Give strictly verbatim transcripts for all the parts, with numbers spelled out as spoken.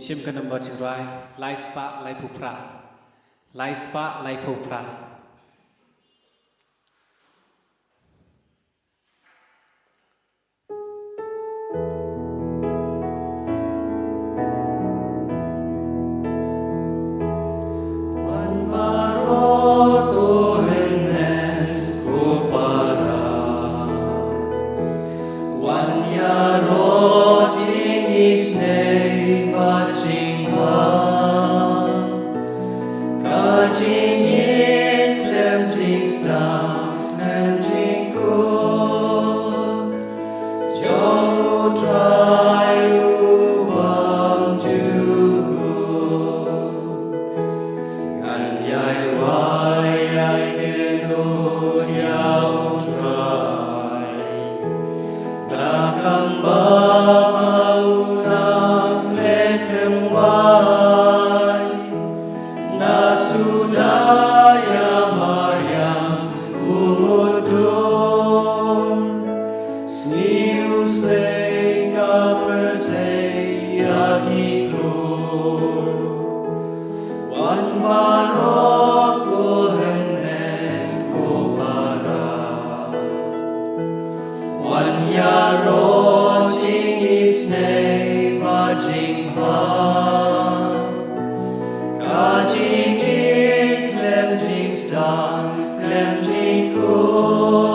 Shim ka nombor jingrwai, lai spah laiphew phra. Lai spah laiphew phra. Wan baroh ko hynmen ko para. Wan ïaroh jingisynei bad jingbha. Ka jingïeit khlem jingsdang khlem jingkut jong U Trai u bym jukut. Ngan ïai wai ïai kynnoh ïa U Trai. Na kam ba u nang leh khlem wai. Na suda ïa mariang u mutdur. Sniew sei ka pyrthei ïa ki klur. Wan baroh ko hynmen ko para. Wan ïaroh jingisynei bad jingbha. Ka jingïeit khlem jingsdang khlem jingkut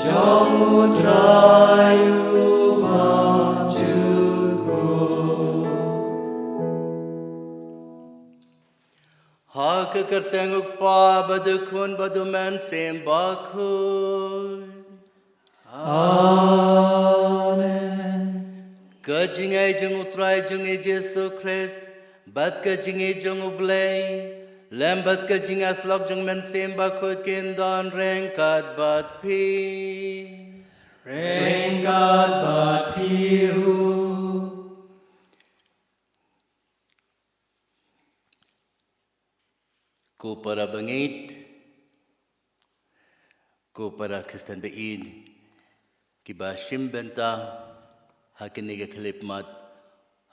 jong U Trai u bym jukut. Ha ka kyrteng U Kpa bad U Khun bad U Mynsiem Bakhuid. Amen. Ka jingïeit jong U Trai jong ngi Jisu Khrist bad ka jingïeit jong U Blei lem bad ka jingïasyllok jong U Mynsiem Bakhuid kin don ryngkat bad phi. Ryngkat bad phi ruh. Ko para bangeit, ko para Khristan ba-ïeit kiba shim bynta ha kane ka khyllipmat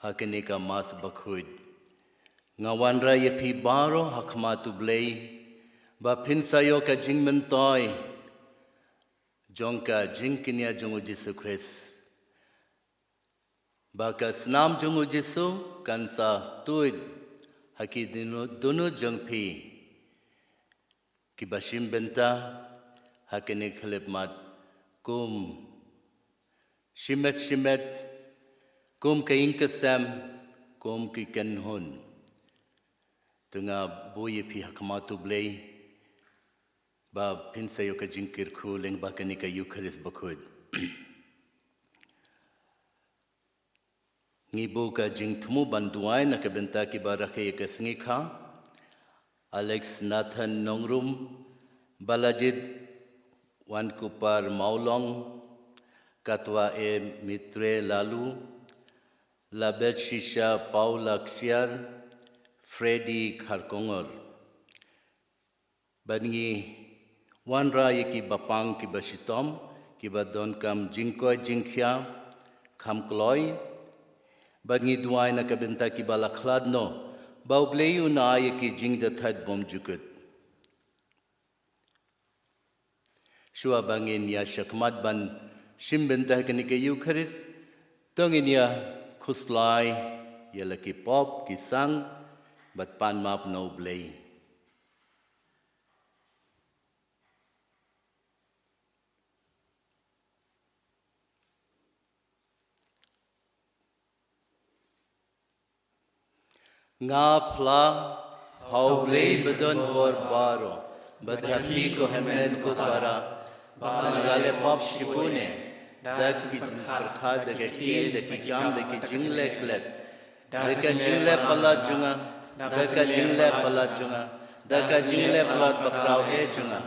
ha kane ka Mass bakhuid. Nga wanrah ïa phi baroh ha khmat U Blei ba phin sa ïoh ka jingmyntoi jong ka jingkñia jong U Jisu Khrist. Ba ka snam jong U Jisu kan sa tuid ha ki dunu-, dohnud jong phi kiba shim bynta ha kane ka khyllipmat kum shimet shimet, kum ka ïing ka sem, kum ki kynhun. Te nga buh ïa phi ha khmat U Blei ba phin sa ïoh ka jingkyrkhu lyngba kane ka Ïukharist bakhuid. Ngi buh ka jingthmu ban duwai na ka bynta kiba rakhe ïa ka sngi kha: Alex Nathan Nongrum, Balajit Wankupar Mawlong, Katwa E Mitre Lalu, Labet Shisha Paula Ksiar, Freddy Kharkongor. Bad ngi wanrah ïa ki bapang kiba shitom, kiba donkam jingkoit jingkhia kham kloi. Bad ngi duwai na ka bynta kiba la khlad noh, ba U Blei un ai ïa ki jingjathait bym jukut. Shuwa ba ngin ïa shakmat ban shim bynta ha kane ka Ïukharist, to ngin ïa khuslai ïa la ki pop ki sang bad pan map na U Blei. Nga phla ha U Blei ba don bor baroh, bad ha phi ko hynmen ko para, ba nga la leh pop shibun eh, da ki jingpyrkhat, da ki ktien, da ki kam, da ki jingleh klet, da ka jingleh palat jong nga, da ka jingleh palat jong nga, da ka jingleh palat bakhraw eh jong nga.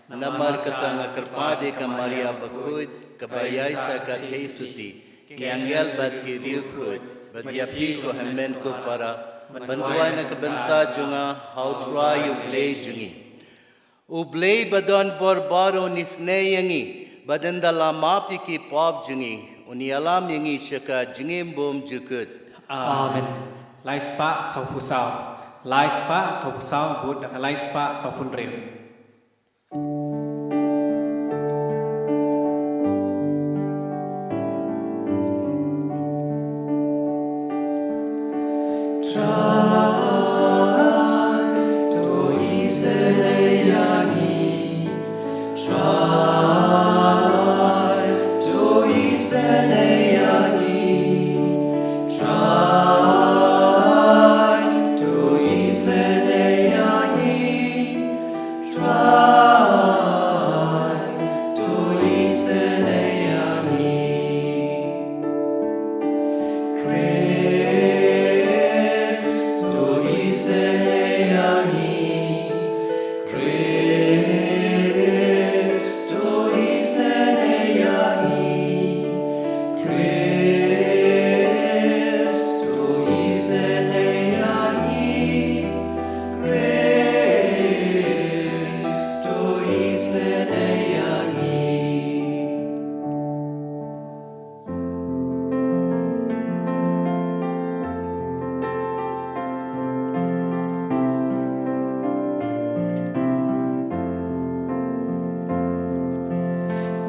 Namar kata nga kyrpad ïa ka Maria bakhuid, kaba ïaisah ka theisotti, ki angel bad ki riewkhuid, bad ïa phi ko hynmen ko para, ban duwai na ka bynta jong nga ha U Trai U Blei jong ngi. U Blei ba don bor baroh un isynei ïa ngi, bad ynda la map ïa ki pop jong ngi, un ïalam ïa ngi sha ka jingim bym jukut. Amen. Lai spah sawphew saw. Lai spah sawphew saw bud da ka lai spah sawphew hynriew. Trai, to isynei ïa ngi. Trai, to isynei ïa ngi. Trai, to isynei ïa ngi. Trai, to isynei ïa ngi. Khrist, to isynei ïa ngi. Khrist, to isynei ïa ngi. Khrist, to isynei ïa ngi. Khrist, to isynei ïa ngi.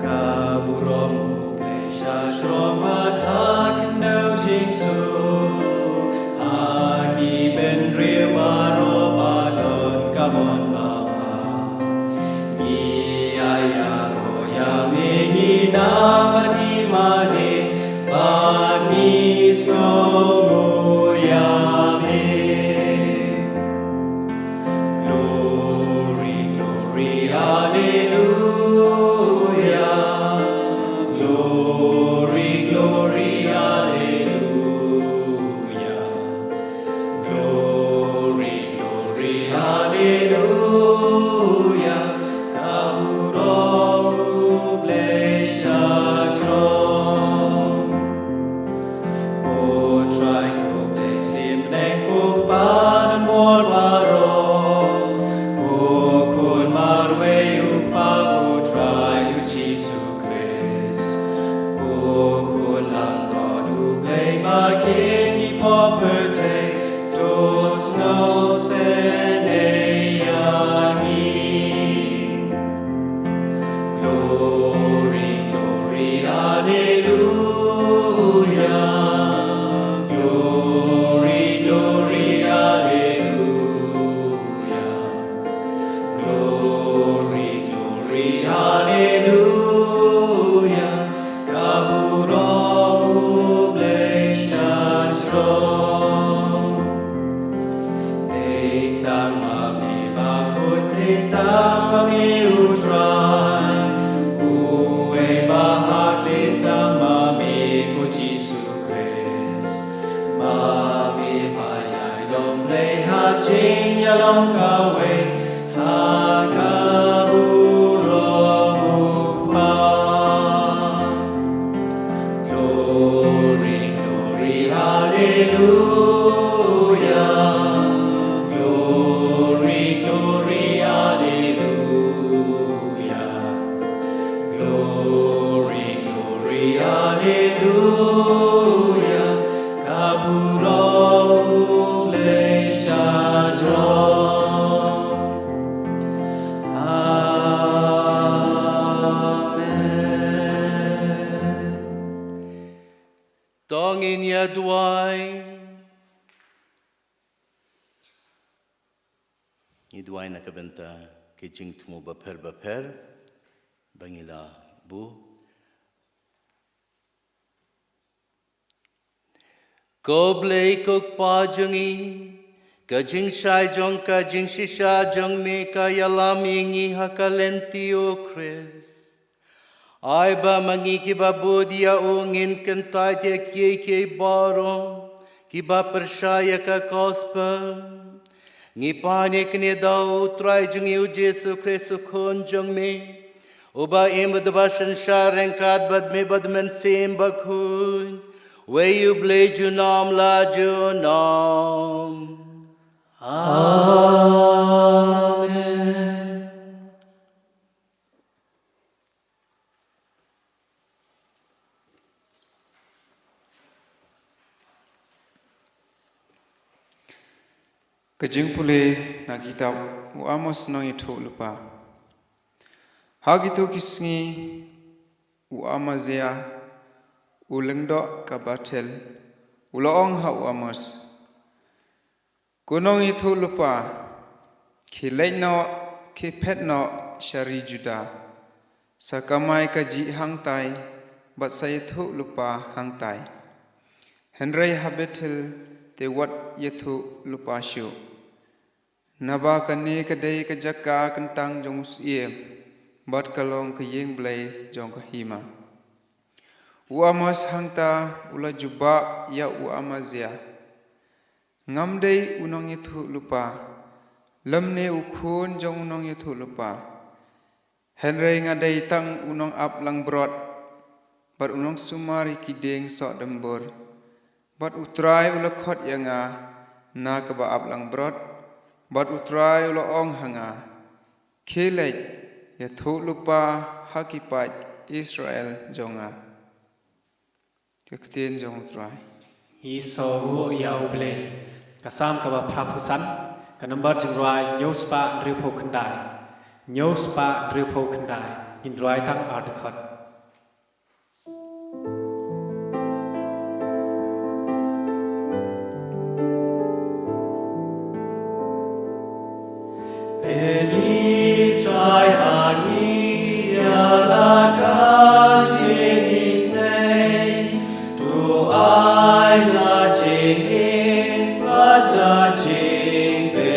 Ka burom U Blei sha jrong bad ha khyndew jingsuk, ha ki bynriew baroh ba don ka mon babha. Ngi ïa ïaroh ïa me, ngi nam bad ngi mane, bad ngi sngewnguh ïa me. Glory, glory, hallelujah. Glory, glory, hallelujah. Glory, glory, hallelujah. Ka burom U Blei sha jrong. Ko Trai, ko Blei symbynta, ko Kpa donbor baroh, ko Khun marwei U Kpa, ko Trai U Jisu Khrist, ko Khun langbrot U Blei ba kiew ki pop pyrthei, to sngewsynei ïa ngi. Glory, glory, hallelujah. Glory, glory, hallelujah. Glory, glory, hallelujah. Ka burom U Blei sha jrong. Te tang ma me bakhuid, te tang ma me U Trai, uwei ba hak, te tang ma me ko Jisu Khrist. Ma me ba ïai long Blei ha jingïalong kawei, ha ka burom U Kpa. Glory, glory, hallelujah. Glory, glory, hallelujah. Glory, glory, hallelujah. Ka burom U Blei sha jrong. Amen. To ngin ïa duwai. Ngi duwai na ka bynta ki jingthmu bapher bapher ba ngi la buh. Ko Blei ko Kpa jong ngi, ka jingshai jong ka jingshisha jong me ka ïalam ïa ngi ha ka lynti, O Khrist. Ai ba ma ngi kiba bud ïa u ngin kyntait ïa kiei kiei baroh kiba pyrshah ïa ka gospel. Ngi pan ïa kine da U Trai jong ngi U Jisu Khrist U Khun jong me, uba im bad uba synshar ryngkat bad me bad U Mynsiem Bakhuid, uwei U Blei junom la junom. Amen. Ka jingpule na kitab u Amos nongïathuhlypa. Ha kito ki sngi u Amazia u lyngdoh ka Bethel u la ong ha u Amos, Ko nongïathuhlypa, khie leit noh, khie phet noh sha ri Juda, sa kamai kajih hangtai bad sa ïathuhlypa hangtai. Hynrei ha Bethel te wat ïathuhlypa shuh, naba kane ka dei ka jaka kyntang jong u syiem bad ka long ka ïing blei jong ka hima. U Amos hangta u la jubab ïa u Amazia, Ngam dei u nongïathuhlypa, lymne u khun jong u nongïathuhlypa. Hynrei nga dei tang u nongap langbrot bad u nongsumar ïa ki dieng soh dembur. Bad U Trai u la khot ïa nga na kaba ap langbrot, bad U Trai u la ong ha nga, Khie leit, ïathuhlypa ha ki paid Israel jong nga. Ka ktien jong U Trai. Ngi sngewnguh ïa U Blei. Ka Salm kaba phraphew san, ka nombar jingrwai hynñiew spah hynriewphew khyndai. Hynñiew spah hynriewphew khyndai. Ngin rwai tang ar dkhot. Pynitrai ha ngi ïa la ka jingisynei, to ai la jingïeit bad la jingpynim.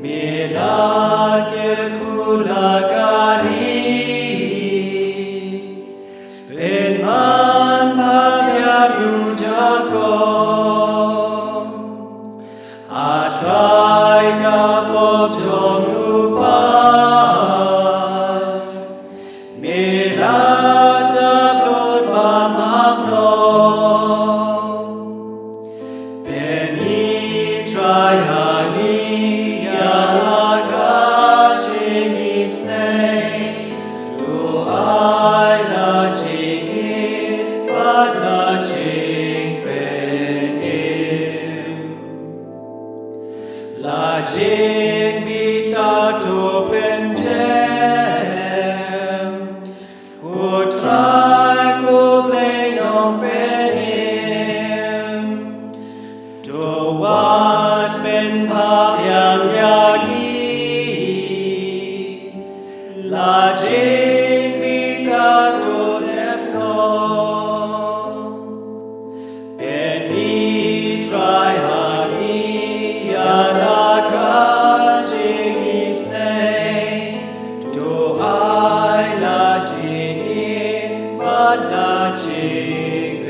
Me la kyrkhu la ka ri, pynman ba ïa u jangkong. A Trai ka pop jong u paid, me la dap lut bamno. Pynitrai ha ngi ïa la ka jingisynei, to ai la jingïeit bad la jingpynim. La jingbitar to pynjem, ko Trai ko Blei nongpynim. To wan pynbiang ïa ngi, la jingbitar to dep noh. Pynitrai ha ngi ïa la ka jingisynei, to ai la jingïeit bad la jingpynim.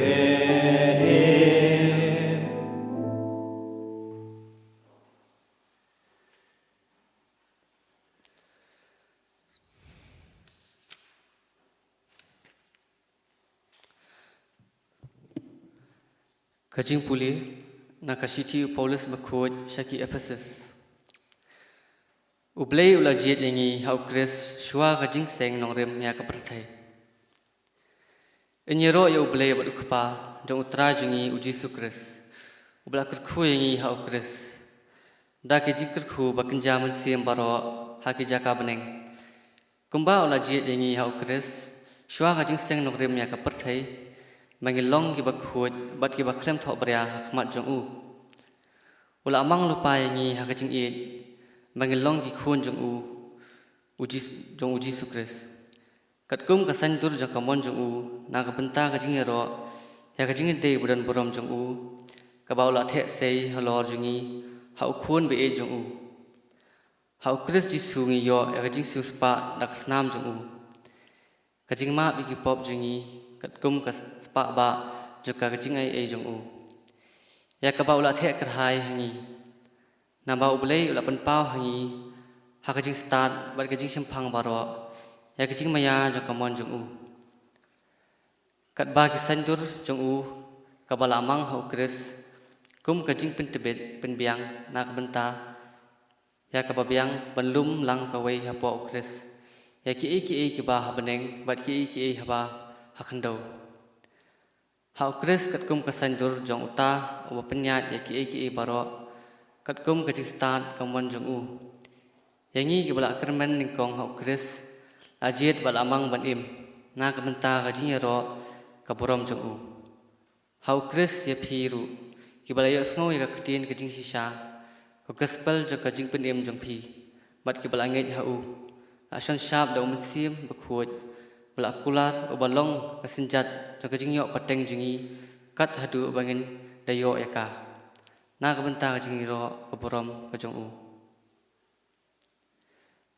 Ka jingpule na ka shithi u Paulus bakhuid sha ki Ephesus. U Blei u la jied ïa ngi ha u Khrist shuwa ka jingseng nongrim ïa ka pyrthei. Yn ïaroh ïa U Blei bad U Kpa jong U Trai jong ngi U Jisu Khrist, uba la kyrkhu ïa ngi ha u Khrist da ki jingkyrkhu ba kynja mynsiem baroh ha ki jaka bneng. Kumba u la jied ïa ngi ha u Khrist shuwa ka jingseng nongrim ïa ka pyrthei, ba ngin long kiba khuid bad kiba khlem thohbria ha khmat jong u. U la mang lypa ïa ngi ha ka jingïeit ba ngin long ki khun jong u, u Jis-, jong U Jisu Khrist. Katkum ka saiñdur jong ka mon jong u, na ka bynta ka jingïaroh ïa ka jingïadei badonburom jong u, kaba u la theh sei halor jong ngi ha u Khun ba ïeit jong u. Ha u Khrist Jisu ngi ïoh ïa ka jingsiewspah da ka snam jong u, ka jingmap ïa ki pop jong ngi, katkum ka spah bah jong ka, ka jingaiei jong u. Ïa kaba u la theh kyrhai ha ngi. Naba U Blei u la pynpaw ha ngi ha ka jingstad bad ka jingshemphang baroh ïa ka jingmaïa jong ka mon jong u. Katba ki saiñdur jong u kaba la mang ha u Khrist, kum ka jingpyntbit pynbiang na ka bynta ïa kaba biang ban lum lang kawei hapoh u Khrist, ïa kiei kiei kiba ha bneng bad kiei kiei haba ha khyndew. Ha U Khrist katkum ka saiñdur jong uta uba pynïaid ïa kiei kiei baroh, katkum ka jingstad kamon jong u, ïa ngi kiba la kyrmen nyngkong ha U Khrist, la jied bad la mang ban im na ka bynta ka jingïaroh ka burom jong u. Ha U Khrist ïa phi ruh, kiba la ïohsngew ïa ka ktien ka jingshisha, ka gospel jong ka jingpynim jong phi, bad kiba la ngeit ha u, la shon shap da U Mynsiem Bakhuid, ba la kular, uba long ka synjat jong ka jingïoh pateng jong ngi, kat haduh ba ngin da ïoh ïa ka, na ka bynta ka jingïaroh ka burom ka jong u.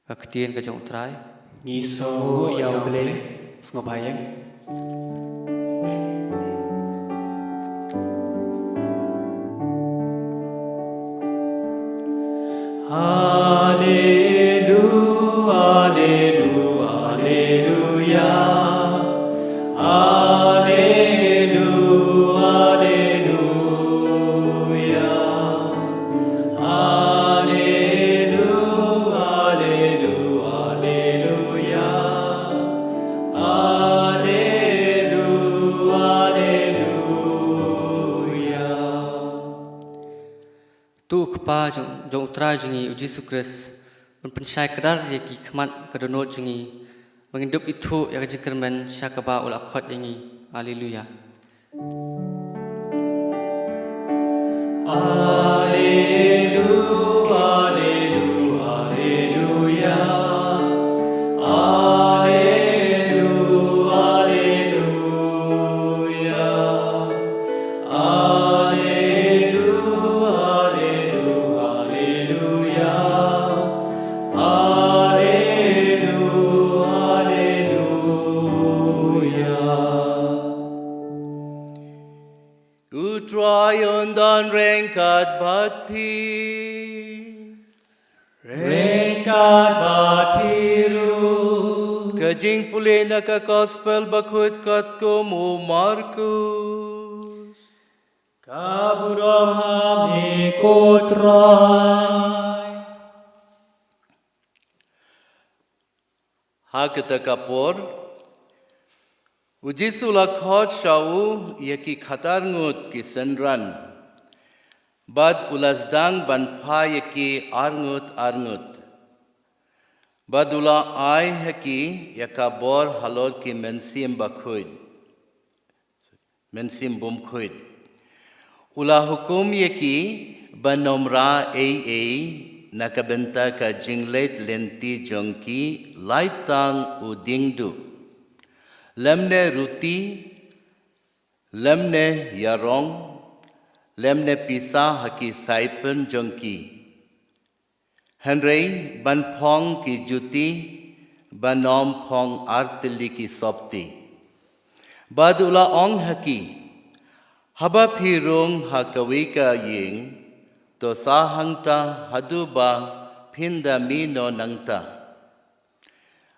Ka ktien ka jong U Trai. Ngi sngewbha ïa U Blei, sngewbha ïa. Haleluya, haleluya, haleluya. Haleluya, haleluya, haleluya. Haleluya, haleluya. To U Kpa jong, jong U Trai jong ngi U Jisu Khrist un pynshai kdar ïa ki khmat ka dohnud jong ngi, ba ngin dup ithuh ïa ka jingkyrmen sha kaba u la khot ïa ngi. Haleluya. Haleluya, haleluya, haleluya, haleluya. Haleluya, haleluya, haleluya, haleluya. U Trai un don ryngkat bad phi. Ryngkat bad phi ruh. Ka jingpule na ka Gospel Bakhuid katkum u Markus. Ka burom ha me ko Trai. Ha kata ka por, U Jisu u la khot sha u ïa ki khatar ngut ki synran, bad u la sdang ban phah ïa ki arngut arngut. Bad u la ai ha ki ïa ka bor halor ki mynsiem bakhuid. Mynsiem bymkhuid. U la hukum ïa ki ban ym rah ei ei na ka bynta ka jingleit lynti jong ki, lait tang u dieng duh, lymne ruti, lymne ïarong, lymne pisa ha ki saipun jong ki. Hynrei ban phong ki juti, ban ym phong artylli ki sopti. Bad u la ong ha ki, haba phi rung ha kawei ka ïing, to sah hangta haduh ba phin da mih noh nangta.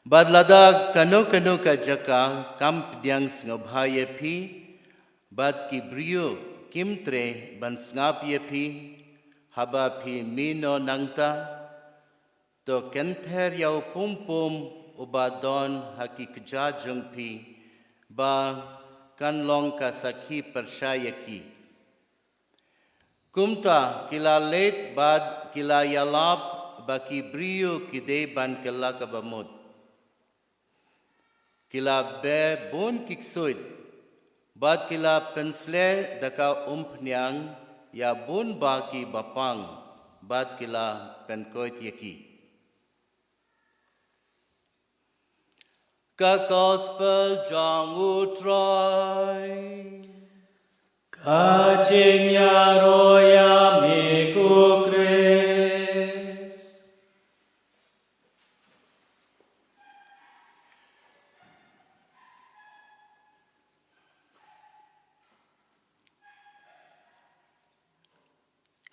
Bad lada kano kano ka jaka kam pdiang sngewbha ïa phi, bad ki briew kim treh ban sngap ïa phi, haba phi mih noh nangta, to kynther ïa u pum pum uba don ha ki kjat jong phi, ba kan long ka sakhi pyrshah ïa ki. Kumta ki la leit bad ki la ïalap ba ki briew ki dei ban kylla kaba mut. Ki la beh bun ki ksuid, bad ki la pynsleh da ka umphniang ïa bun bah ki bapang, bad ki la pynkoit ïa ki. Ka Gospel jong U Trai. Ka jingïaroh ïa me ko Khrist.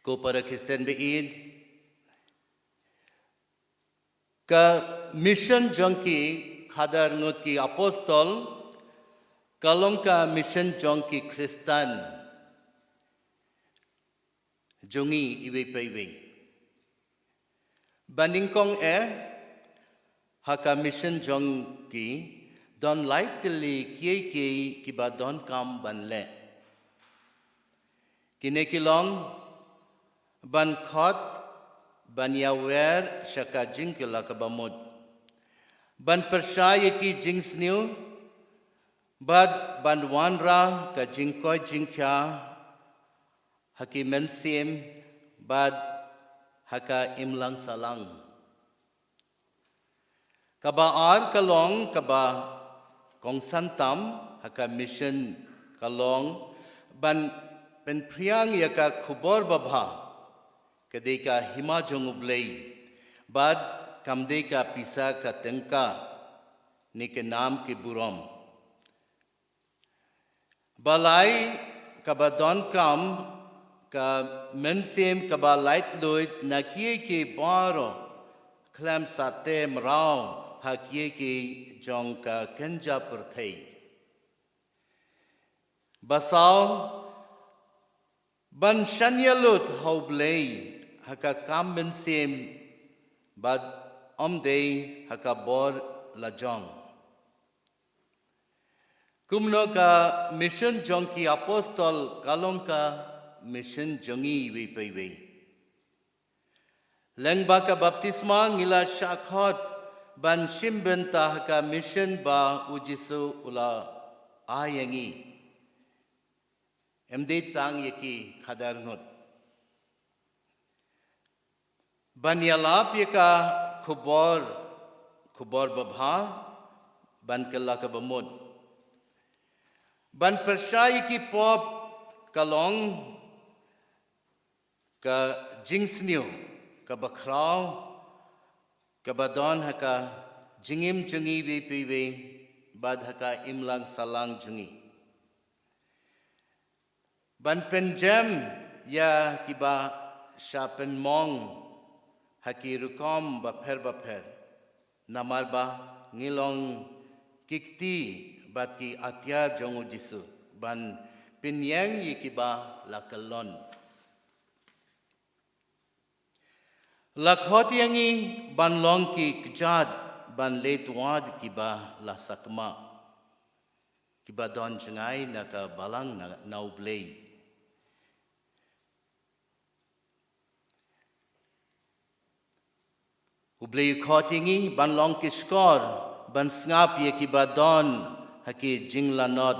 Ko para Khristan baieit, ka mission jong ki khadar ngut ki apostol ka long ka mission jong ki Khristan jong ngi iwei pa iwei. Ba nyngkong eh, ha ka mission jong ki, don lai tylli kiei kiei kiba donkam ban leh. Kine ki long ban khot, ban ïawer sha ka jingkylla kaba mut, ban pyrshah ïa ki jingsniew, bad ban wanrah ka jingkoit jingkhiah ha ki mynsiem bad ha ka imlang sahlang. Kaba ar ka long kaba kongsan tam ha ka mission ka long ban pynphriang ïa ka khubor babha, ka dei ka hima jong U Blei, bad kam dei ka pisa ka tyngka ne ka nam ki burom. Balei? Kaba donkam ka mynsiem kaba laitluid na kiei kiei baroh, khlem satia mraw ha kiei kiei jong ka kynja pyrthei. Basaw, ban shaniah lut ha U Blei ha ka kam mynsiem, bad ym dei ha ka bor lajong. Kumno ka mission jong ki apostol ka long ka mission jong ngi iwei pa iwei. Lyngba ka baptisma ngi la shah khot ban shim bynta ha ka mission ba U Jisu u la ai ïa ngi. Em dei tang ïa ki khadar ngut. Ban ïalap ïa ka khubor, khubor babha, ban kylla kaba mut. Ban pyrshah ïa ki pop ka long ka jingsniew kaba khraw, kaba don ha ka jingim jong ngi iwei pa iwei, bad ha ka imlang sahlang jong ngi. Ban pynjem ïa kiba shah pynmong ha ki rukom bapher bapher. Namar ba ngi long ki kti bad ki atiar jong U Jisu ban pynïeng ïa kiba la kyllon. La khot ïa ngi ban long ki kjat ban leit wad kiba la sakma, kiba don jngai na ka balang na, na U Blei. U Blei u khot ïa ngi ban long ki shkor, ban sngap ïa kiba don ha ki jinglanot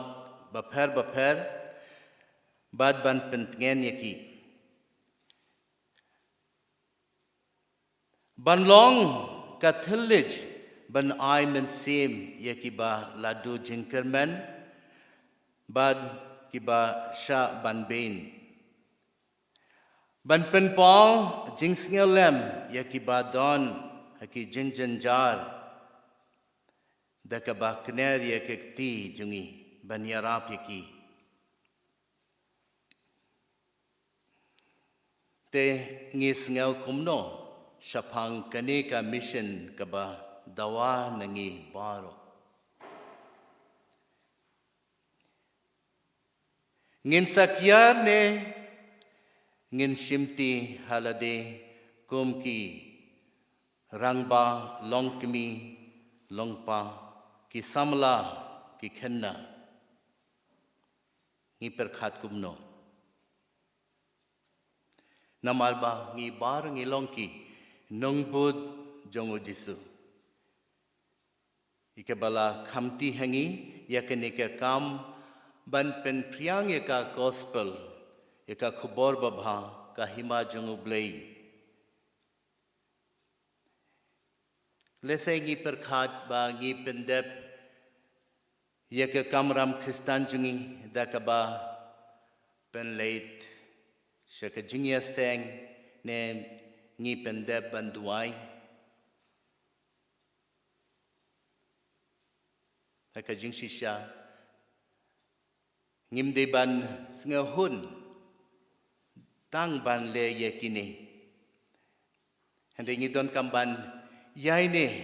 bapher bapher, bad ban pyntngen ïa ki. Ban long ka thylliej ban ai mynsiem ïa kiba la duh jingkyrmen bad kiba shah ban beiñ. Ban pynpaw jingsngewlem ïa kiba don ha ki jingjynjar, da kaba kner ïa ki kti jong ngi ban ïarap ïa ki. Te ngi sngew kumno shaphang kane ka mission kaba dawa na ngi baroh? Ngin sa kiar ne ngin shimti ha lade kum ki rangbah, longkmie longpa, ki samla, ki khynnah? Ngi pyrkhat kumno? Namar ba ngi baroh ngi long ki nongbud jong U Jisu. Ïa kaba la khamti ha ngi ïa kane ka kam ban pynphriang ïa ka gospel, ïa ka khubor babha, ka hima jong U Blei. Lehse ngi pyrkhat ba ngi pyndep ïa ka kamram Khristan jong ngi da kaba pynleit sha ka jingïaseng, ne ngi pyndep ban duwai. Ha ka jingshisha ngim dei ban sngewhun tang ban leh ïa kine. Hynrei ngi donkam ban ïaineh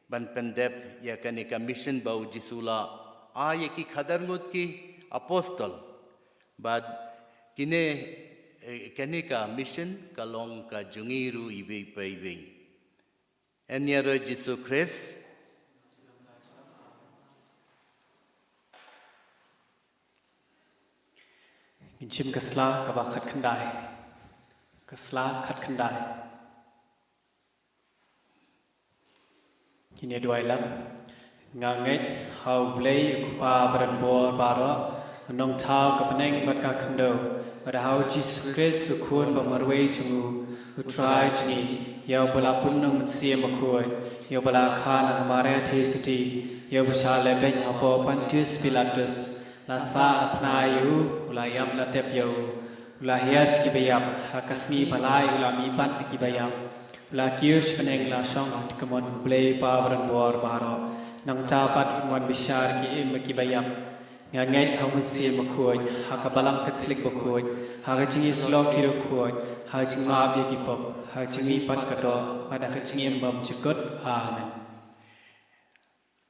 ban pyndep ïa kane ka mission ba U Jisu u la ai ïa ki khadar ngut ki apostol. Bad kine, eh, kane ka mission ka long ka jong ngi ruh iwei pa iwei. Yn ïaroh Jisu Khrist. Ngin shim ka sla kaba khatkhyndai. Ka sla khatkhyndai. Ngin ïa duwai lang. Nga ngeit ha U Blei U Kpa badonbor baroh, U Nongthaw ka bneng bad ka khyndew, bad ha U Jisu Khrist U Khun ba marwei jong u, U Trai jong ngi, ïa uba la pun na U Mynsiem Bakhuid, ïa uba la kha na ka Maria Theisotti, ïa uba shah lehbeiñ hapoh Pontius Pilatus, la sah la phna ïa u, u la ïap la tep ïa u, u la hiar sha kiba ïap, ha ka sngi ba lai u la mihpat na kiba ïap, u la kiew sha bneng, la shong ha ka kamon U Blei U Kpa badonbor baroh. Nangta pat un wan bishar ïa ki im bad kiba ïap. Nga ngeit ha U Mynsiem Bakhuid, ha ka Balang Katholik bakhuid, ha ka jingïasyllok ki riewkhuid, ha ka jingmap ïa ki pop, ha ka jingmihpat ka doh, bad ha ka jingim bymjukut. Amen.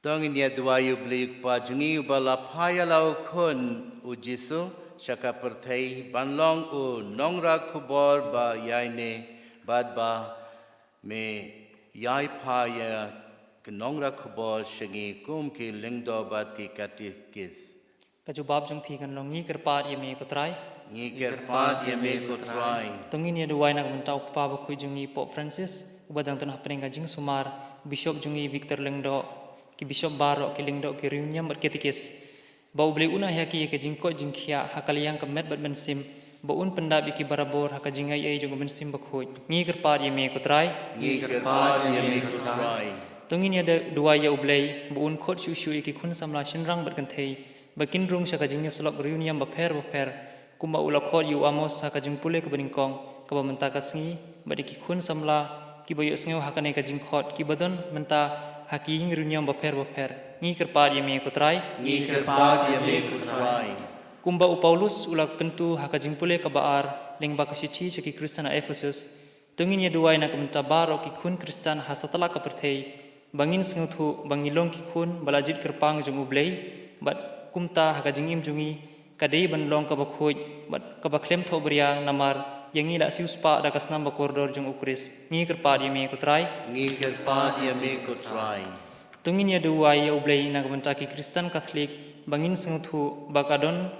To ngin ïa duwai ïa U Blei U Kpa jong ngi, uba la phah ïa la U Khun U Jisu sha ka pyrthei ban long u nongrah khubor ba ïaineh, bad ba me ïai phah ïa ka nongrah khubor sha ngi kum ki lyngdoh bad ki katikis. Ka jubab jong phi kan long: Ngi kyrpad ïa me ko Trai. Ngi kyrpad ïa me ko Trai. To ngin ïa duwai na ka bynta u kpa bakhuid jong ngi Pope Francis, uba dang don hapdeng ka jingsumar, u Bishop jong ngi Victor Lyngdoh, ki Bishop baroh, ki lyngdoh, ki riewniam bad katikis. Ba U Blei un ai ha ki ïa ka jingkoit jingkhiah ha ka liang ka met bad mynsiem, ba un pyndap ïa ki barabor ha ka jingai ei jong U Mynsiem Bakhuid. Ngi kyrpad ïa me ko Trai. Ngi kyrpad ïa me ko Trai. To ngin ïa da-, duwai ïa U Blei ba un khot shuh shuh ïa ki khun samla shynrang bad kynthei, ba kin rung sha ka jingïasyllok riewniam bapher bapher, kumba u la khot ïa u Amos ha ka jingpule kaba nyngkong, kaba mynta ka sngi, bad ïa ki khun samla kiba ïohsngew ha kane ka jingkhot, kiba don mynta ha ki ïing riewniam bapher bapher. Ngi kyrpad ïa me ko Trai. Ngi kyrpad ïa me ko Trai. Kumba u Paulus u la kyntu ha ka jingpule kaba ar lyngba ka shithi sha ki Khristan ha Ephesus, to ngin ïa duwai na ka bynta baroh ki khun Khristan ha satlak ka pyrthei, ba ngin sngewthuh ba ngi long ki khun ba la jied kyrpang jong U Blei, bad kumta ha ka jingim jong ngi ka dei ban long kaba khuid bad kaba khlem thohbria, namar ïa ngi la siewspah da ka snam bakordor jong U Khrist. Ngi kyrpad ïa me ko Trai. Ngi kyrpad ïa me ko Trai. To ngin ïa duwai ïa U Blei na ka bynta ki Khristan Katholik, ba ngin sngewthuh ba ka don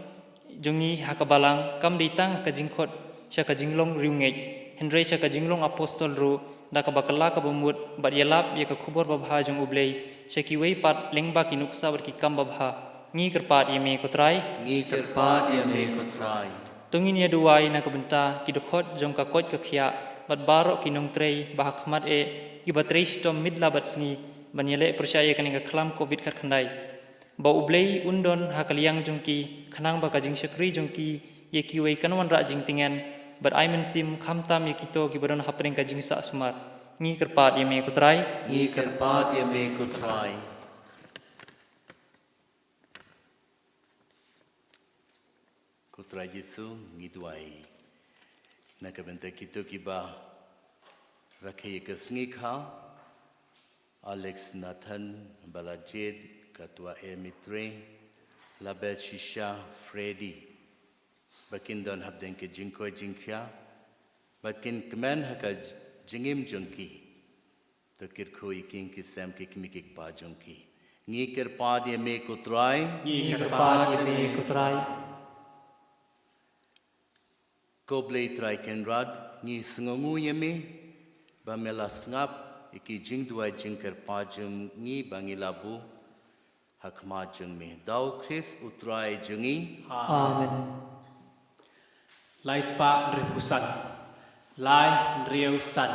jong ngi ha ka Balang kam dei tang ha ka jingkhot sha ka jinglong riewngeit, hynrei sha ka jinglong apostol ruh, da kaba kylla kaba mut, bad ïalap ïa ka khubor babha jong U Blei sha kiwei pat lyngba ki nuksa bad ki kam babha. Ngi kyrpad ïa me ko Trai. Ngi kyrpad ïa me ko Trai. To ngin ïa duwai na ka bynta ki dkhot jong ka koit ka khiah, bad baroh ki nongtrei ba ha khmat eh, kiba trei shitom miet la bad sngi ban ïaleh pyrshah ïa kane ka khlam covid khatkhyndai. Ba U Blei un don ha ka liang jong ki, khnang ba ka jingshakri jong ki ïa kiwei kan wanrah jingtngen, bad ai mynsiem khamtam ïa kito kiba don hapdeng ka jingsah sumar. Ngi kyrpad ïa me ko Trai. Ngi kyrpad ïa me ko Trai. Ko Trai Jisu, ngi duwai na ka bynta kito kiba rakhe ïa ka sngi kha, Alex Nathan ba la jied, Katwa Emitre, Label Shisha, Freddy, ba kin don hapdeng ka jingkoit jingkhiah, ba kin kmen ha ka jingim jong ki. To kyrkhu ïa ki, ki sem ki kmie ki kpa jong ki. Ngi kyrpad ïa me ko Trai. Ngi kyrpad ïa me ko Trai. Ko Blei Trai Kynrad, ngi sngewnguh ïa me ba me la sngap ïa ki jingduwai jingkyrpad jong ngi ba ngi la buh ha khmat jong me. Da U Khrist U Trai jong ngi. Amen. Lai spah hynriewphew san. Lai hynriewsan.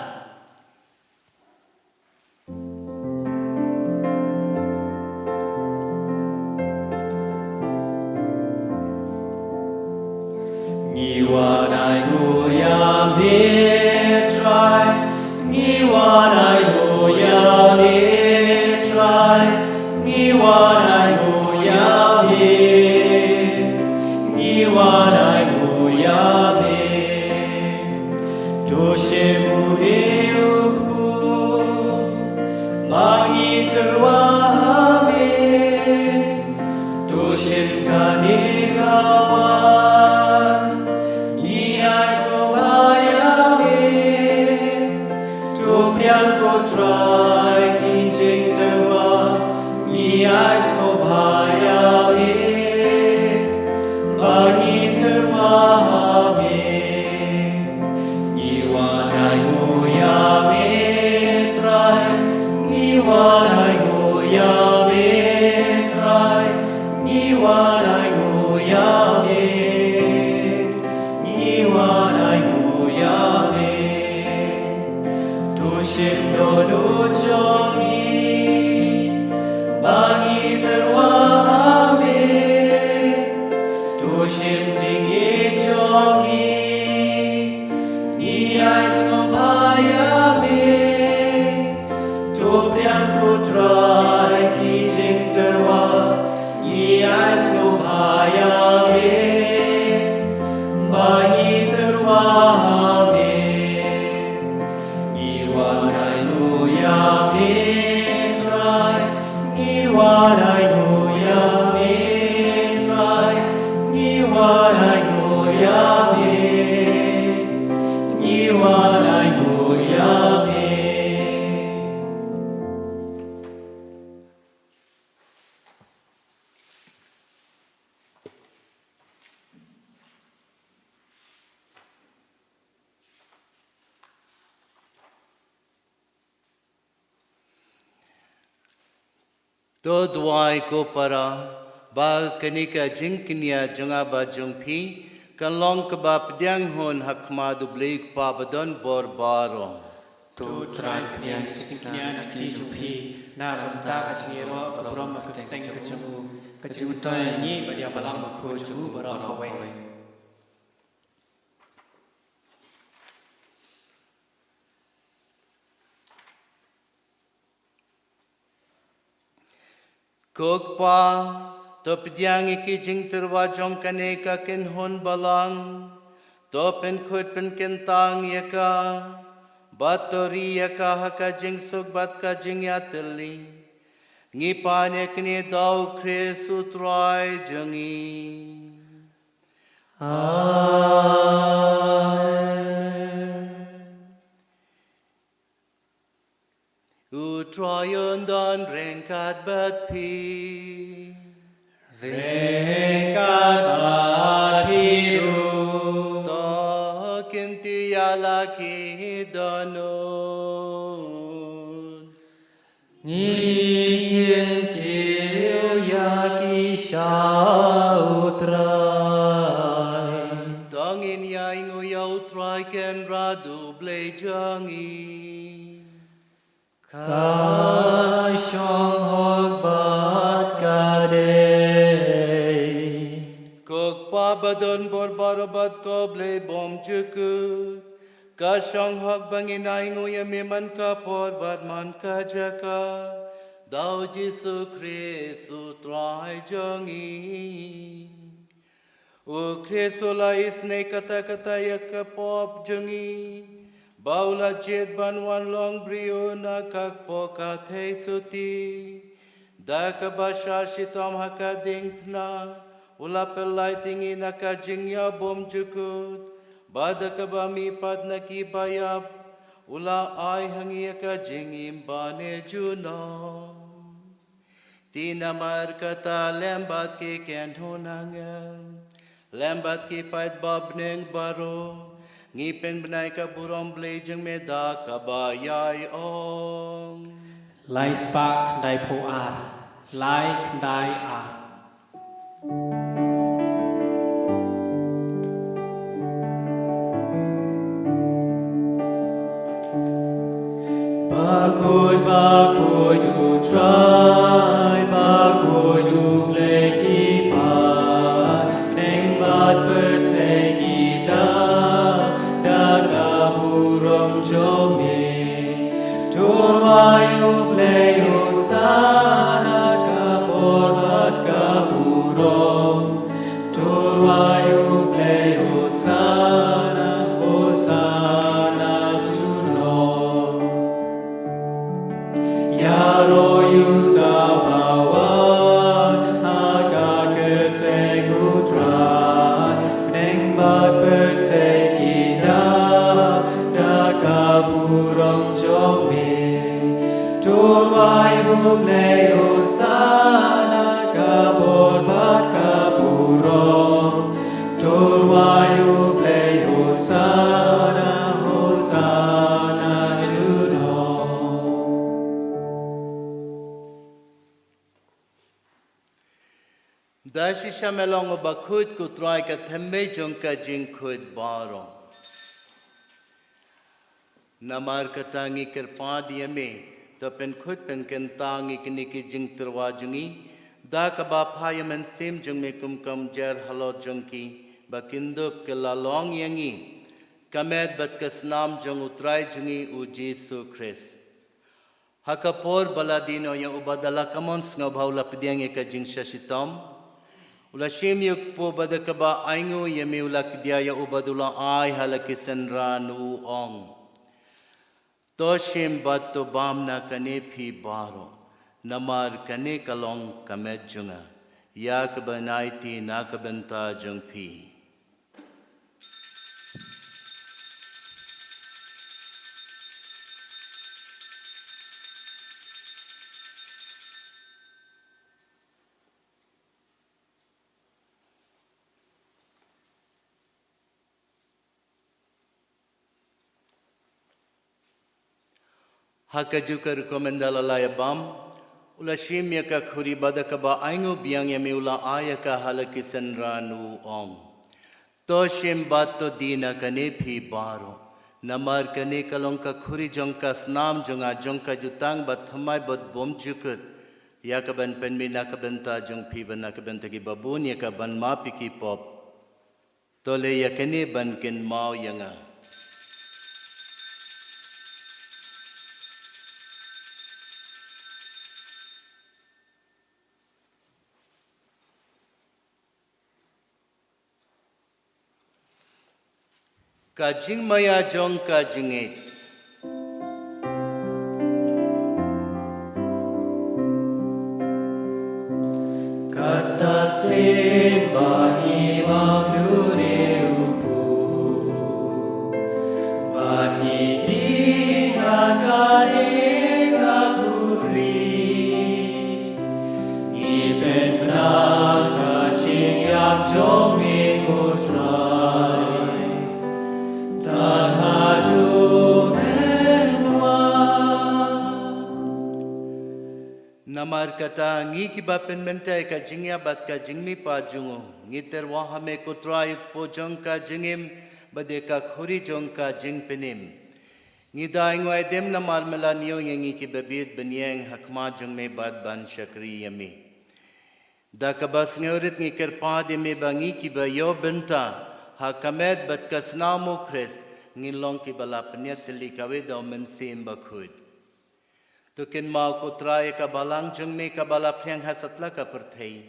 Ngi wan ainguh ïa me Trai, ngi wan ainguh ïa me Trai, ngi wan ainguh ïa me, ngi wan ainguh ïa me. To shim une u kpu ba ngi tyrwa ha me. To shim kane ka waiñ, ngi ai sngewbha ïa me. To pdiang ko Trai ki jingtyrwa, ngi ai sngewbha ïa me. Ba ngi tyrwa Ngi wan ainguh ïa me, to shim dohnud jong ngi, ba ngi tyrwa ha me, to shim jingïeit jong ngi, ngi ai sngewbha ïa me, to pdiang ko Trai ki jingtyrwa, ngi ai sngewbha ïa me, ba ngi tyrwa ha me. Ngi wan ainguh ïa me Trai, ngi wan ainguh ïa me Trai, ngi wan ainguh ïa me, ngi wan ainguh ïa me. To duwai ko para, ba kane ka jingkñia jong nga bad jong phi kan long kaba pdiang hun ha khmat U Blei U Kpa badonbor baroh. To Trai, pdiang ka jingkñia na ka kti jong phi na ka bynta ka jingïaroh ka burom bad ka kyrteng ka jong u, ka jingmyntoi ïa ngi bad ïa Balang Bakhuid jong u baroh kawei. Ko Kpa, to pdiang ïa ki jingtyrwa jong kane ka kynhun balang, to pynkhuid pynkyntang ïa ka, bad to ri ïa ka ha ka jingsuk bad ka jingïatylli. Ngi pan ïa kane da U Khrist U Trai jong ngi. Amen. U Trai un don ryngkat bad phi. Ryngkat bad phi ruh. To kynti ïa la ki dohnud. Ngi kynti ïa ki sha U Trai. To ngin ïa ainguh ïa U Trai Kynrad U Blei jong ngi. Ka shong hok bad ka dei. Ko Kpa badonbor baroh bad ko Blei bymjukut. Ka shong hok ba ngin ainguh ïa me man ka por bad man ka jaka. Da U Jisu Khrist U Trai jong ngi. U Khrist u la isynei katta katta ïa ka pop jong ngi. Ba u la jied ban wan long briew na ka kpoh ka theisotti. Da kaba shah shitom ha ka diengphna, u la pynlait ïa ngi na ka jingïap bymjukut, bad da kaba mihpat na ki baïap, u la ai ha ngi ïa ka jingim bane junom. Te namar kata lem bad ki kynhun angel, lem bad ki paid babneng baroh, ngi pynbna ïa ka burom Blei jong me da kaba ïai ong. Lai spah khyndai phew ar, lai khyndai ar. Bakhuid, bakhuid U Trai, bakhuid U Blei ki paid bneng bad pyrthei ki da, da ka burom jong me. To rwai U Blei Hosana, ka por bad ka burom. To rwai U Blei Hosana, Hosana junom. Ïaroh ïa uta uba wan ha ka kyrteng U Trai, bneng bad pyrthei ki da, da ka burom jong me. To rwai U Blei Hosana, ka por bad ka burom. To rwai U Blei Hosana, Hosana junom. Da Shisha me long uba khuid, ko Trai, ka thymmei jong ka jingkhuid baroh. Namar kata ngi kyrpad ïa me, to pynkhuid pynkyntang ïa kine ki jingtyrwa jong ngi da kaba phah ïa u Mynsiem jong me kum ka umjer halor jong ki, ba kin dup ki la long ïa ngi ka met bad ka snam jong u Trai jong ngi u Jisu Khrist. Ha ka por ba la die noh ïa uba da la kamon sngewbha u la pdiang ïa ka jingshah shitom, u la shim ïa u kpu bad da kaba ainguh ïa me u la kdiah ïa u bad u la ai ha la ki synran, u ong: To shim bad to bam na kane phi baroh, namar kane ka long ka met jong nga, ïa kaba ngi aiti na ka bynta jong phi. Ha kajuh ka rukom ynda la ïa bam, u la shim ïa ka khuri bad da kaba ainguh biang ïa me u la ai ïa ka ha la ki synran, u ong: To shim bad to die na kane phi baroh, namar kane ka long ka khuri jong ka snam jong nga, jong ka jutang bathymmai bad bymjukut, ïa kaban pynmih na ka bynta jong phi bad na ka bynta ki babun, ïa kaban map ïa ki pop. To leh ïa kane ban kynmaw ïa nga. Ka jingmaïa jong ka jingngeit. Kata sien ba ngi bam dune u kpu, ba ngi die na kane ka khuri. Ngi pynbna ka jingïap jong me ko Trai, tad haduh men wan. Namar kata ngi kiba pynmynta ïa ka jingïap bad ka jingmihpat jong u, ngi tyrwa ha me ko Trai u kpu jong ka jingim, bad ïa ka khuri jong ka jingpynim. Ngi da ainguh aidem namar me la ñiew ïa ngi kiba bit ban ïeng ha khmat jong me bad ban shakri ïa me. Da kaba sngewrit ngi kyrpad ïa me ba ngi kiba ïoh bynta ha ka met bad ka snam u Khrist, ngin long kiba la pynïatylli kawei da u Mynsiem Bakhuid. To kynmaw ko Trai ïa ka balang jong me kaba la phriang ha satlak ka pyrthei.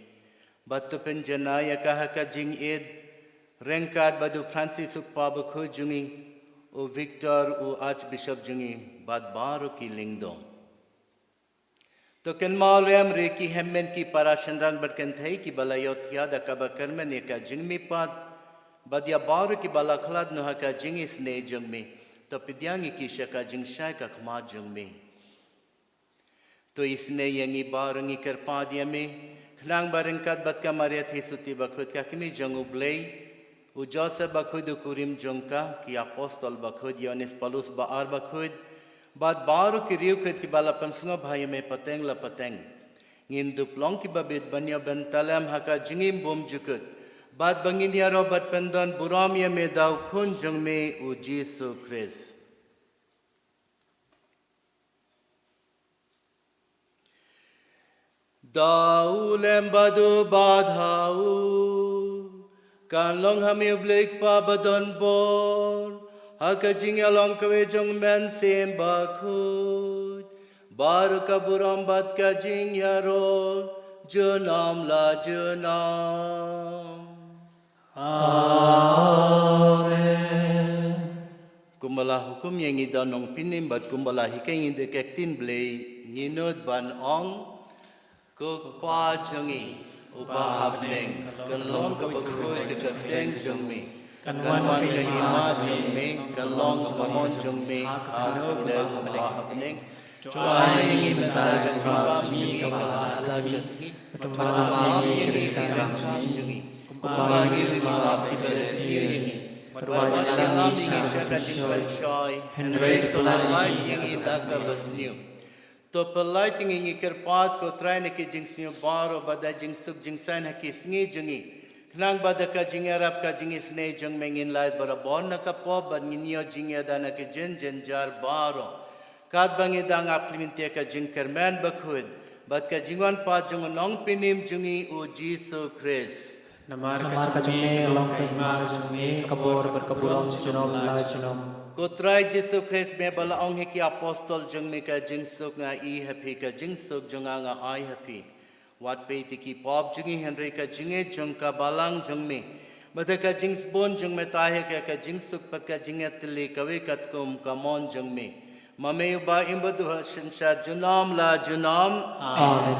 Bad to pynjanai ïa ka ha ka jingïeit ryngkat bad u Francis u Kpa Bakhuid jong ngi, u Victor u Archbishop jong ngi, bad baroh ki lyngdoh. To kynmaw lem ruh ïa ki hynmen ki para shynrang bad kynthei kiba la ïohthiah da kaba kyrmen ïa ka jingmihpat, bad ïa baroh kiba la khlad noh ha ka jingisynei jong me. To pdiang ïa ki sha ka jingshai ka khmat jong me. To isynei ïa ngi baroh ngi kyrpad ïa me, khnang ba ryngkat bad ka Maria Theisotti Bakhuid ka kmie jong U Blei, u Joseph Bakhuid u kurim jong ka, ki apostol bakhuid, Ïoannis Paulus ba ar bakhuid, bad baroh ki riewkhuid kiba la pynsngewbha ïa me pateng la pateng, ngin dup long kiba bit ban ïoh bynta lem ha ka jingim bymjukut, bad ba ngin ïaroh bad pyndon burom ïa me da u Khun jong me u Jisu Khrist. Da u lem bad u bad ha u, kan long ha me U Blei Kpa ba don bor, ha ka jingïalong kawei jong u Mynsiem Bakhuid, baroh ka burom bad ka jingïaroh junom la junom. Amen. Kumba la hukum ïa ngi da u Nongpynim bad kumba la hikai ïa ngi da ka ktien Blei, ngin nud ban ong: Ko Kpa jong ngi uba ha bneng, kan long kaba khuid ka kyrteng jong me, kan wan ka hima jong me, kan long ka mon jong me ha kane kumba ha bneng. To ai ïa ngi mynta ka jingpynbam jong ngi kaba ar sawdong, bad to map ïa ngi ka ram jong ngi, kumba ngi ruh ngi map ïa kiba sniew ïa ngi, bad wat ïalam ïa ngi sha ka jingpynshoi, hynrei to pyllait ïa ngi na kaba sniew. To pynlait ïa ngi, ngi kyrpad ko Trai, na ki jingsniew baroh, bad da jingsuk jingsaiñ ha ki sngi jong ngi, khnang ba da ka jingïarap ka jingisynei jong me ngin lait barabor na ka pop, bad ngin ïoh jingïada na ki jynjar baroh. Katba ngi dang ap khlem ïa ka jingkyrmen bakhuid bad ka jingwan pat jong u Nongpynim jong ngi u Jisu Khrist. Namar ka jong me ka long ka hima ka jong me, ka bor bad ka burom junom la junom. Ko Trai Jisu Khrist, me ba la ong ha ki apostol jong me, ka jingsuk nga ai ha phi, ka jingsuk jong nga nga ai ha phi. Wat peit ïa ki pop jong ngi, hynrei ka jingngeit jong ka balang jong me, bad ka jingsbun jong me, ta hi ka, ka jingsuk bad ka jingïatylli kawei katkum ka mon jong me. Ma me uba im bad u ha synshar junom la junom. Amen.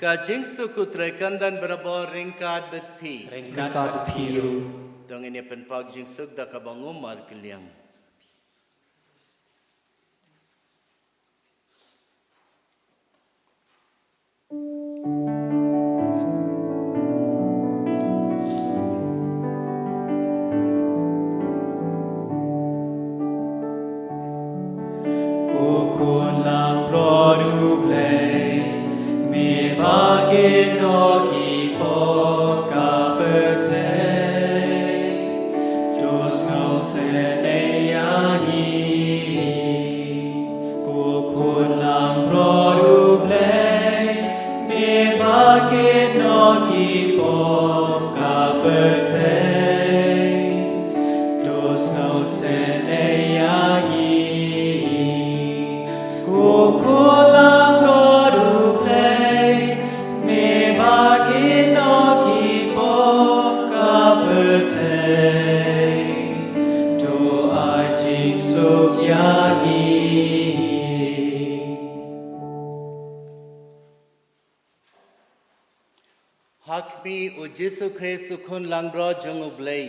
Ka jingsuk u Trai kan don barabor ryngkat bad phi. Ryngkat bad phi ruh. To ngin ïa pynpaw jingsuk da kaba ngumar kylliang. Ko Khun langbrot U Blei, me ba kit noh ki pop ka pyrthei, to sngewsynei ïa ngi. Ko Khun langbrot U Blei, me ba kit noh ki pop ka pyrthei, to sngewsynei ïa ngi. Ko Khun langbrot U Blei, me ba kit noh ki pop ka pyrthei, to ai jingsuk ïa ngi. Ha khmih, U Jisu Khrist, U Khun langbrot jong U Blei.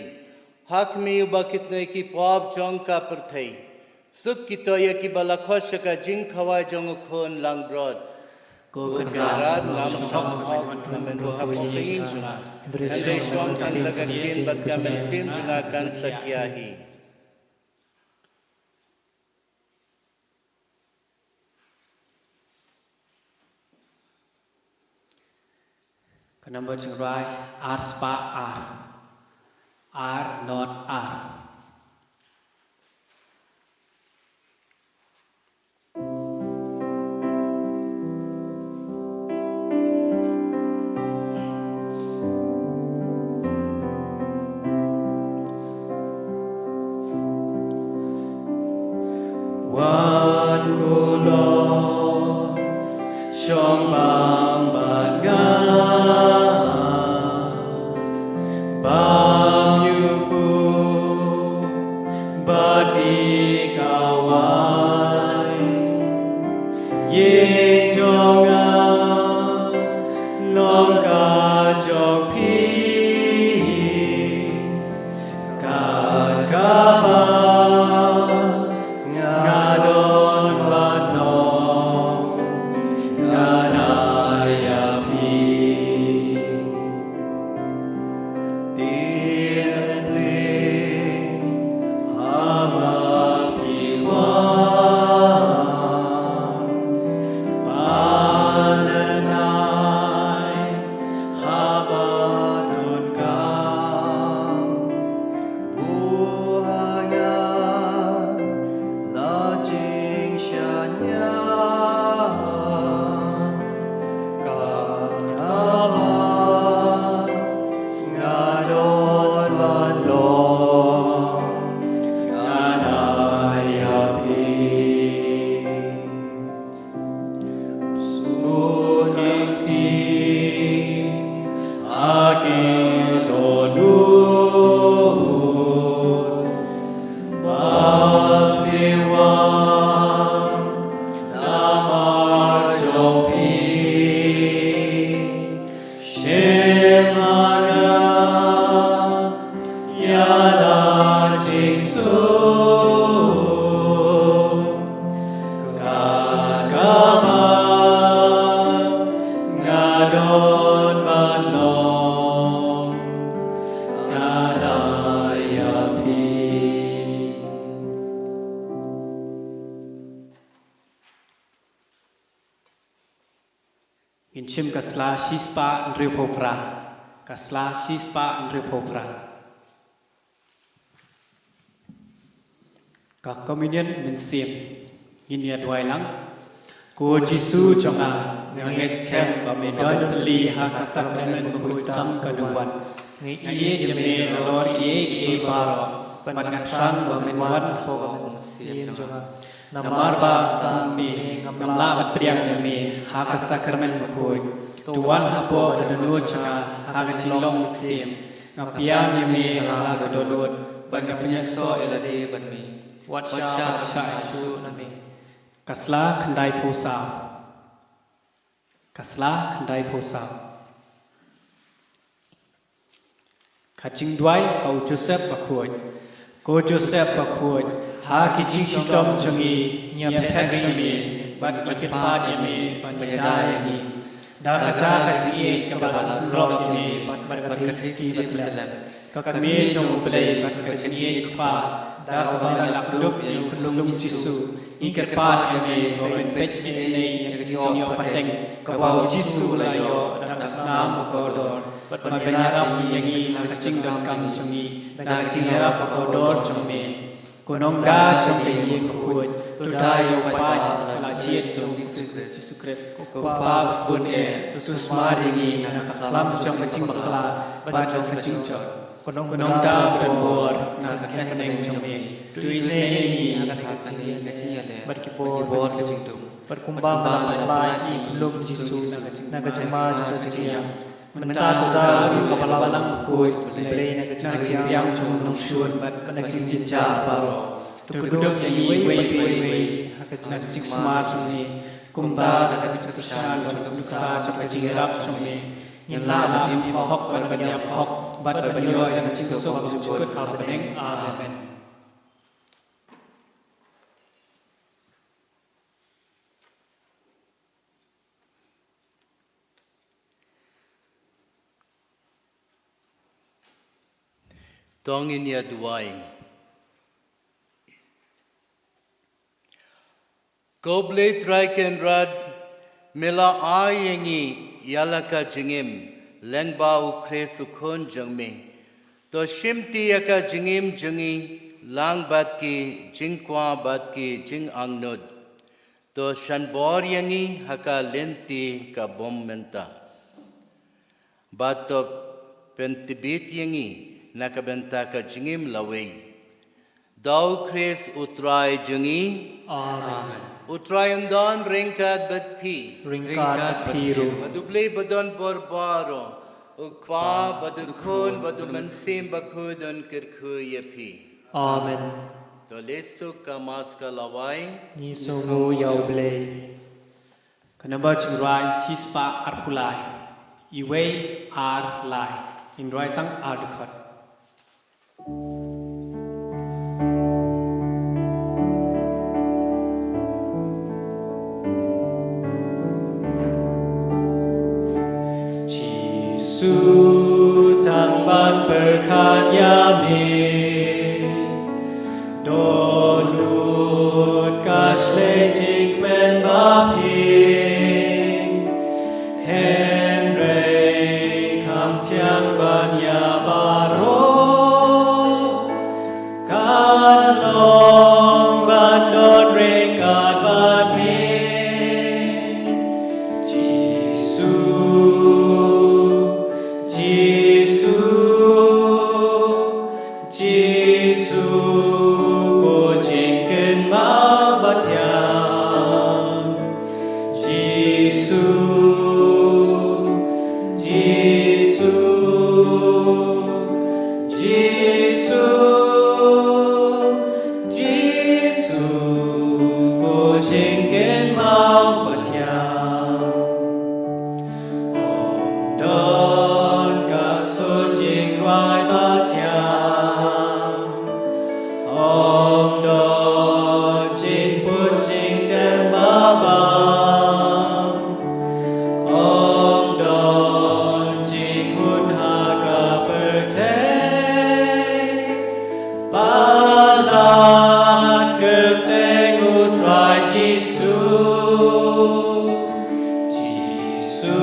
Ha khmih, uba kit noh ïa ki pop jong ka pyrthei. Suk kito ïa kiba la khot sha ka jingkhawai jong U Khun langbrot. Ko Kynrad, ngam shong ban wan ha ka jingïaseng, hynrei shong tang da ka ktien bad ka mynsiem jong nga kan sakhia hi. Ka number jingrai ar spah ar. Ar not ar. Wan ko long shong bam bad nga, bam ïa u bad die kawei. Ïing jong nga long ka jong phi, kat kaba nga don bad long, ngan ai ïa phi. Dien plie haba phi wan, pynlait haba donkam, buh ha nga la jingshaniah, kat kaba nga don ban long, ngan ai ïa phi. Sngewthuh ïa ki ktien ha ki dohnud, ba phi wan namar jong phi. Shim ha nga ïa la jingsuk, kat kaba nga don ban long, ngan ai ïa phi. Shim ka sla shispah hynriewphew phra. Ka sla shispah hynriewphew phra. Ka Communion Mynsiem. Ngin ïa duwai lang. Ko Jisu jong nga, nga ngeit skhem ba me don tylli ha ka Sakramen Bakhuid tam ka dang wan. Nga ïeit ïa me nalor kiei kiei baroh, bad nga thrang ba men wan hapoh ka mynsiem jong nga. Namar ba tang me ngam lah ban pdiang ïa me ha ka Sakramen Bakhuid. To wan hapoh ka dohnud jong nga ha ka jinglong mynsiem. Nga pdiang ïa me ha ka dohnud bad nga pynïasoh ïa lade bad me. Wat shah, wat shah ïasuk na me. Ka sla khyndaiphew saw. Ka sla khyndaiphew saw. Ka jingduwai ha u Joseph Bakhuid. Ko Joseph Bakhuid, ha ki jingshitom jong ngi, ngi ïa phek sha me, bad ngi kyrpad ïa me ban ïada ïa ngi. Da kata ka jingïeit kaba la synrop ïa me bad ka Khrist kiba tlem, ka kmie jong U Blei bad ka jingïeit kpa, da kaba me la kdup ïa u khyllung Jisu, ngi kyrpad ïa me ba men peit isynei ïa ka jingïoh pateng kaba u Jisu u la ïoh da ka snam ka kordor, bad ban ïarap ïa ngi ha ka jingdonkam jong ngi da ka jingïarap ka kordor jong me. Ko nongda jong ka ïing bakhuid, to da ïa u paid la jied jong u Jisu Khrist, Jisu Khrist, ko Pa ba sbun eh, to sumar ïa ngi na ka khlam jong ka jingbakla bad jong ka jingjot. Ko nongda ba donbor na ka kyrteng jong me, to isynei ïa ngi ha ka jingïaleh bad ki bor ka jingdum, bad kumba me la pynlait ïa u khyllung Jisu na ka jingma jong ka jingïap. Mynta to da ruh ïa ka Balang Bakhuid U Blei na ka jingpdiang jong u nongshun bad na ka jingjynjar baroh. To kdup ïa ngi iwei pa iwei ha ka jingsumar jong me, kumba na ka jingkyrshan jong ka nuksa jong ka jingïarap jong me, ngin lah ban im hok bad ban ïap hok bad ban ïoh ïa ka jingsuk ba jukut ha bneng. Amen. To ngin ïa duwai. Ko Blei Trai Kynrad, me la ai ïa ngi ïa la ka jingim lyngba u Khrist u Khun jong me. To shimti ïa ka jingim jong ngi lang bad ki jingkwah bad ki jingangnud. To shan bor ïa ngi ha ka lynti ka bym mynta. Bad to pyntbit ïa ngi na ka bynta ka jingim lawei. Da u Khrist u Trai jong ngi. Amen. U Trai un don ryngkat bad phi. Ryngkat bad phi ruh. Bad u Blei ba donbor baroh, u Kpa bad u Khun bad u Mynsiem Bakhuid un kyrkhu ïa phi. Amen. To leh suk ka Mass ka lawei. Ngi sngewnguh ïa u Blei. Ka number jingrwai shispah arphew lai. Iwei ar lai. Ngin rwai tang ar dkhot. Jisu, tang ban pyrkhat ïa me, don lut ka shlei jingkmen ba phi. Hynrei kham thiang ban ïa baroh, kan long ban don ryngkat bad me. Jisu, Jisu, Jisu, ko jingkynmaw ba thiang. Jisu, Jisu, Jisu, Jisu, ko jingkynmaw ba thiang. Ym don ka suk jingduwai ba thiang. Ym don jingput jingtem ba bang. Ym don jingmut ha ka pyrthei. Palat kyrteng u Trai Jisu. Jisu,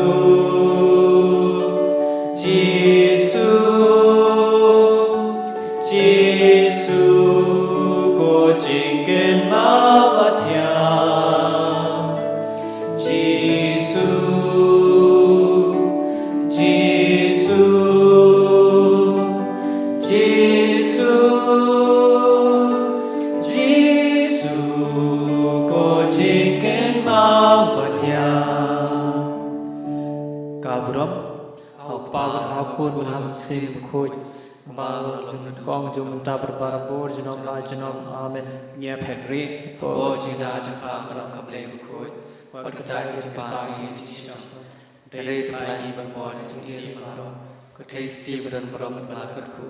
Ha u Kpa bad ha u Khun bad ha u Mynsiem Bakhuid. Kumba long nyngkong, mynta bad barabor, junom la junom. Amen. Ngi ïa phet rieh. Bor jingda jong u Kpa, ka nongkhamlei bakhuid, bad kata ka jingpang jong ngi jingshisha. Hynrei to pynlait ïa ngi barabor da ka jingsniew baroh, kyrteng shisha ba don baroh mynba la kyrkhu.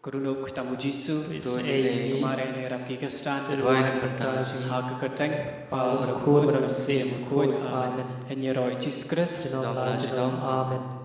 Ka dohnud kyrteng u Jisu, to sleh ïa ngi, kumba ngi ïarap ïa ki Khristan, to duwai na ka bynta jong ngi. Ha ka kyrteng u Kpa bad u Khun bad u Mynsiem Bakhuid. Amen. Amen. Ngin ïaroh ïa u Jisu Khrist. Junom la junom. Amen.